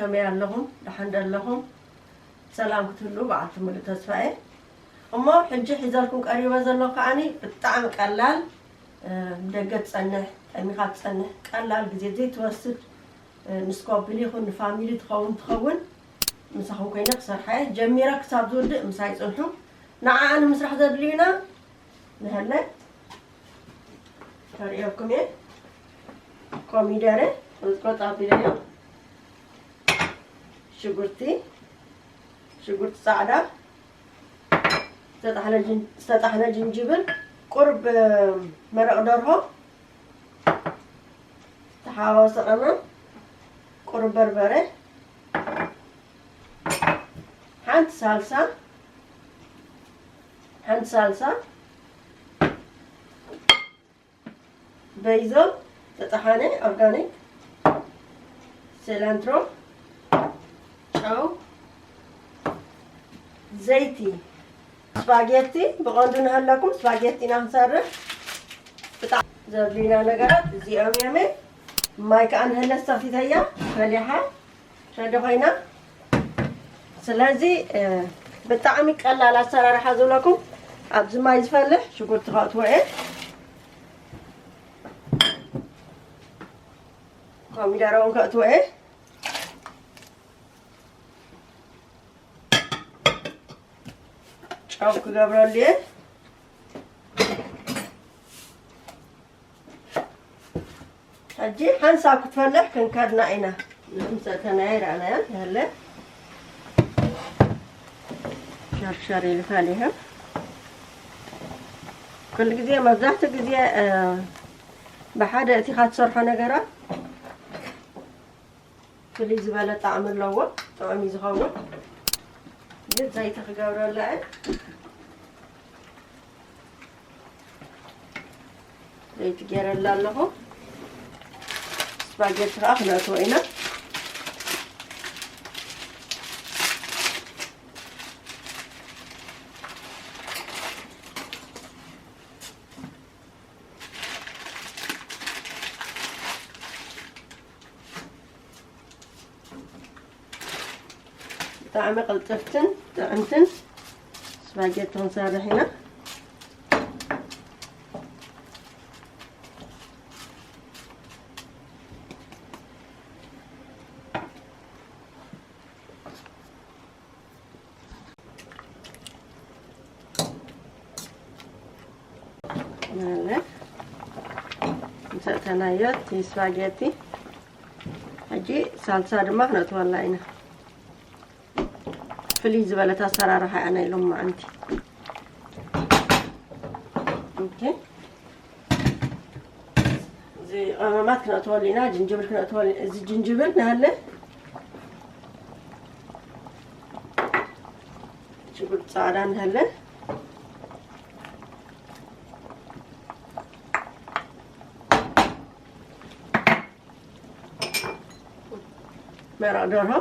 ከመይ ኣለኹም? ደሓን ዶ ኣለኹም? ሰላም ክትህሉ በዓልቲ ሙሉእ ተስፋ እየ። እሞ ሕጂ ሒዘልኩም ቀሪበ ዘለኹ ከዓኒ ብጣዕሚ ቀላል፣ እ፣ ደገ ትጸንሕ፣ ጠሚኻ ትጸንሕ፣ ቀላል ግዜ ዘይትወስድ፣ እ፣ ንስኮብል ይኹን ንፋሚሊ ትኸውን ትኸውን ምሳኹም ኮይነ ክሰርሓ እየ። ጀሚረ ክሳብ ዝውድእ ምሳይ ጽንሑ። ንዓኣ ንምስራሕ ዘድልዩና ንሀለ ከርእየኩም እየ። ኮሚደረ ቁርጥቁጥ ኣቢለዮ፣ ሽጉርቲ፣ ሽጉርቲ ጻዕዳ፣ ዝተጣሕነ ጅን-፣ ዝተጣሕነ ጅንጅብል፣ ቁርብ መረቕ ደርሆ፣ ዝተሓዋወሰ ቀመም፣ ቁርብ በርበረ፣ ሓንቲ ሳልሳ፣ ሓንቲ ሳልሳ፣ በይዞ፣ ተጠሓነ ኦርጋኒክ፣ ሴላንትሮ፣ ጨው፣ ዘይቲ። ስፓጌቲ ብቐንዱ ንሃለኩም ስፓጌቲ ኢና ክንሰርሕ። ብጣዕሚ ዘድልዩና ነገራት እዚኦም እዮም። ማይ ከኣ ንህለ ሰቲተያ ፈሊሓ። ሸደ ኮይና። ስለዚ፣ እ፣ ብጣዕሚ ቀላል ኣሰራርሓ ዝብለኩም፣ ኣብዚ ማይ ዝፈልሕ ሽጉርቲ ከእትዎ እየ። ኮሚደረ እውን ከእትዎ እየ። ጨው ክገብረሉ እየ። ሕጂ ሓንሳብ ክትፈልሕ ክንከድና ኢና። ምስ እተናየ ረኣናዮ ይሃለ። ሸርሸር ኢሉ ፈሊሑ። ኩሉ ግዜ፣ መብዛሕትኡ ግዜ፣ እ፣ ብሓደ እቲኻ ትሰርሖ ነገራት ፍልይ ዝበለ ጣዕሚ ኣለዎ፣ ጥዑም እዩ ዝኸውን። ግን ዘይቲ ክገብረላ እየ። ዘይቲ ገይረላ ኣለኹ። ስፓጌቲ ከዓ ክነእትዎ ኢና። ብጣዕሚ ቅልጥፍትን ጥዕምትን ስፓጌቲ ክንሰርሕ ኢና። ማለት፣ ምስ ኣእተናዮ እቲ ስፓጌቲ፣ ሕጂ ሳልሳ ድማ ክነእትወላ ኢና። ፍልይ ዝበለት ኣሰራርሓ እያ ናይ ሎማዓንቲ። ኦኬ። እዚ ቀመማት ክነእትወሉ ኢና፣ ጅንጅብል ክነእትወሉ፣ እዚ ጅንጅብል ንሃለ፣ ሽጉርቲ ጻዕዳ ንሃለ፣ መረቕ ደርሆ፣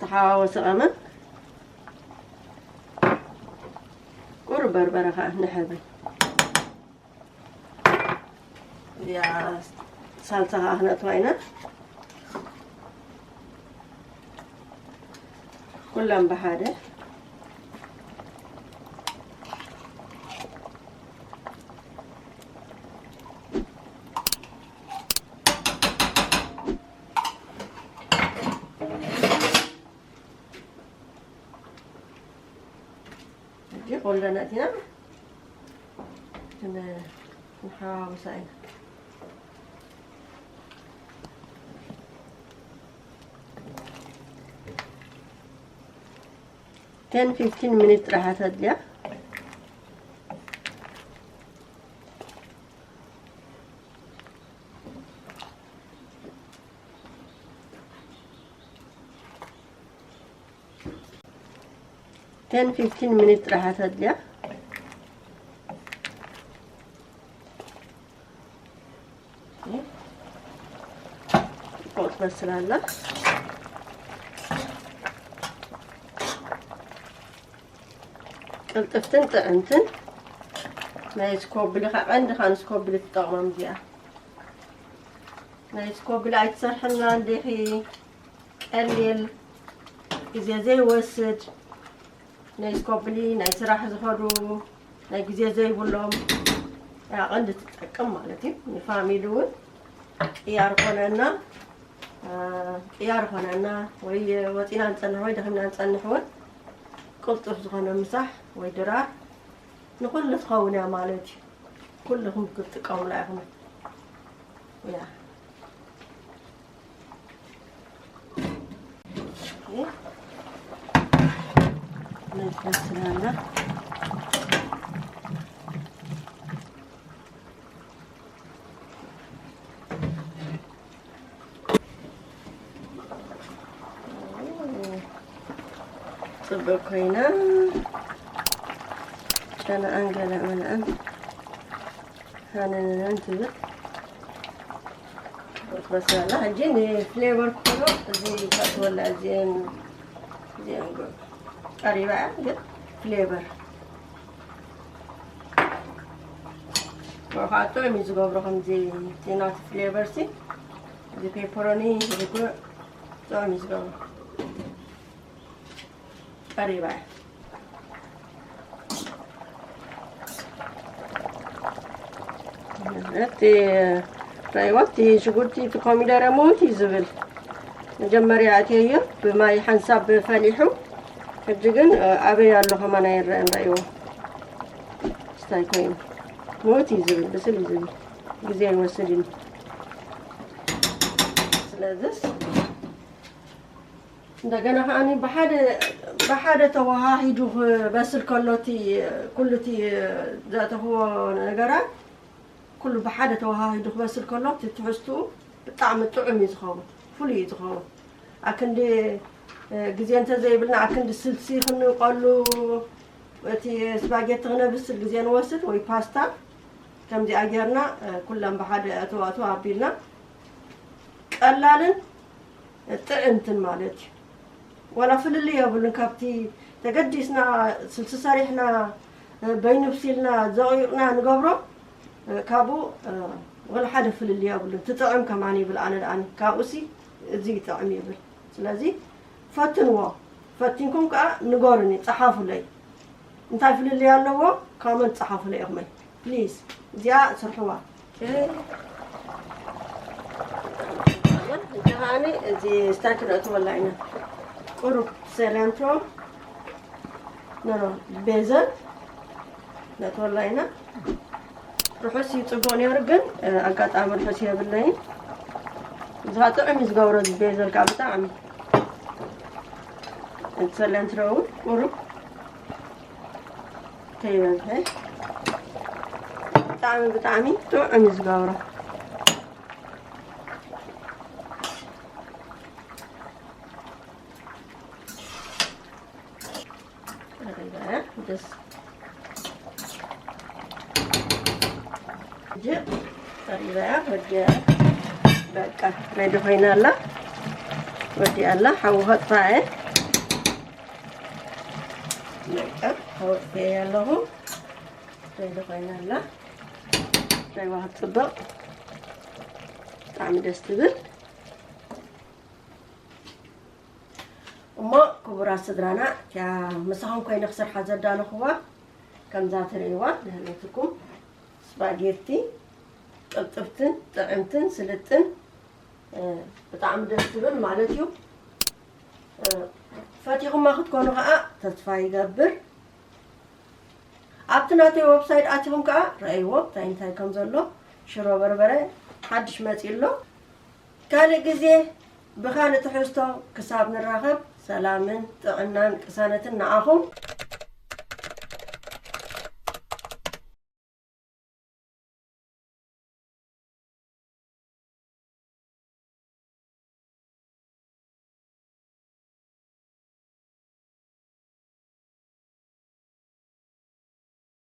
ተሓዋወሰ ቀመም፣ ቁሩብ በርበረ ከኣ ንሕብሪ። እዚኣ ሳልሳ ከኣ ክነእትዋ ኢና። ኩለን ብሓደ። ሕጂ ኩለን ኣእቲና ክነ-፣ ክንሓዋውሳ ኢና። ቴን ፊፍቲን ሚኒት ጥራሕ ተድልያ። ቴን ፊፍቲን ሚኒት ጥራሕ ተድልያ። ጽቡቕ ትበስል ኣላ። ቅልጥፍትን ጥዕምትን ናይ ስኮብሊ፣ ካብ ቀንዲ ከዓ ንስኮብሊ ትጠቕሞም እዚኣ። ናይ ስኮብሊ ኣይትሰርሕና እንዲኺ፣ ቀሊል ግዜ ዘይወስድ፣ ናይ ስኮብሊ ናይ ስራሕ ዝኸዱ ናይ ግዜ ዘይብሎም ኣቐንዲ ትጠቅም ማለት እዩ። ንፋሚሊ እውን ቅያር ኮነና፣ አ፣ ቅያር ኮነና፣ ወይ ወፂና ንፀንሕ ወይ ደኺምና ንፀንሕ እውን ቅልጡፍ ዝኾነ ምሳሕ ወይ ድራር ንኹሉ ትኸውን እያ ማለት እዩ። ኩልኹም ክትጥቀሙላ ኢኹም። ያ። ነዚ ስላና ጽቡቅ ኮይና ጨናኣን ገለ ምንኣን ሃነነን ትብል ክትበስል ኣላ። ሕጂ ንፍሌቨር ክኾኖ እዚ ከእትወላ እዚአን እዚአን ቀሪባ እያ ግን ፍሌቨር ወርኻ ጥዑም እዩ ዝገብሮ። ከምዚ እቲ ናቱ ፍሌቨር ሲ እዚ ፔፐሮኒ ርጉእ ጥዑም እዩ ዝገብሮ። ቀሪባ እያ። እቲ ረይዋ እቲ ሽጉርቲ እቲ ኮሚደረ ምውት እዩ ዝብል። መጀመርያ ኣትየዮ ብማይ ሓንሳብ ፈሊሑ። ሕጂ ግን ኣበይ ኣሎ ከማን ኣይረአን። ረይዎ ስታይ ኮይኑ ምውት እዩ ዝብል፣ ብስል እዩ ዝብል፣ ግዜ ይወስድ እዩ። ስለዚስ እንደገና ከኣኒ ብሓደ ብሓደ ተወሃሂዱ ክበስል ከሎ እቲ ኩሉ እቲ ዘእተኽዎ ነገራት ኩሉ ብሓደ ተወሃሂዱ ክበስል ከሎ እቲ ትሕዝትኡ ብጣዕሚ ጥዑም እዩ ዝኸውን፣ ፍሉይ እዩ ዝኸውን። ኣክንዲ ግዜ እንተዘይብልና ኣክንዲ ስልሲ ክንውቀሉ እቲ ስፓጌቲ ክነብስል ግዜ ንወስድ ወይ ፓስታ ከምዚኣ ጌርና ኩለን ብሓደ ኣተዋእተው ኣቢልና ቀላልን ጥዕምትን ማለት እዩ። ዋላ ፍልልይ የብሉን ካብቲ ተገዲስና ስልሲ ሰሪሕና በይኑ ብሲልና ዘቑዩቕና ንገብሮ ካብኡ ዋላ ሓደ ፍልልይ የብሉን። ትጥዕም ከማን ይብል ኣነ ደኣኒ ካብኡሲ እዚ ይጥዕም ይብል። ስለዚ ፈትንዎ፣ ፈቲንኩም ከዓ ንገሩኒ፣ ጸሓፉለይ። እንታይ ፍልልይ ኣለዎ? ኮመንት ጸሓፉለይ ኢኹመይ ፕሊዝ። እዚኣ ስርሕዋ። እንተኻኒ እዚ ስታክ ነእትወላ ኢና። ቁሩብ ሰላንትሮ ኖ ኖ ቤዘል ነእትወላ ኢና። ርሑስ እዩ ጽቡቕ ነይሩ፣ ግን ኣጋጣሚ ርሑስ የብለይን። እዚ ኸዓ ጥዑም እዩ ዝገብሮ፣ እዚ ቤዘል ከዓ ብጣዕሚ። እቲ ሰለንትሮ እውን ቁሩብ ከይበዝሐ ብጣዕሚ ብጣዕሚ ጥዑም እዩ ዝገብሮ። ደስ ጅ ቀሪበያ ወዲያ በቃ ሬዲ ኮይና ኣላ። ወዲያ ኣላ ሓዊ ከጥፋ እየ። በቃ ሓዊ ኣጥፍኤ ኣለኹ። ሬዲ ኮይና ኣላ። ሬዋ ክትፅብቕ ብጣዕሚ ደስ ትብል። እሞ ክቡራት ስድራና፣ እቲኣ ምሳኹም ኮይነ ክሰርሓ ዘዳለኹዋ ከምዛ ትርእይዋ ንህነትኩም ስፓጌቲ ቅልጥፍትን ጥዕምትን ስልጥን፣ እ፣ ብጣዕሚ ደስ ትብል ማለት እዩ። እ፣ ፈቲኹማ ክትኮኑ ከዓ ተስፋ ይገብር። ኣብቲ ናተይ ወብሳይት ኣቲኹም ከዓ ረኣይዎ እንታይ እንታይ ከም ዘሎ። ሽሮ በርበረ ሓድሽ መፂኡ ኣሎ። ካልእ ግዜ ብኻልእ ትሕዝቶ ክሳብ ንራኸብ ሰላምን ጥዕናን ቅሳነትን ንዓኹም።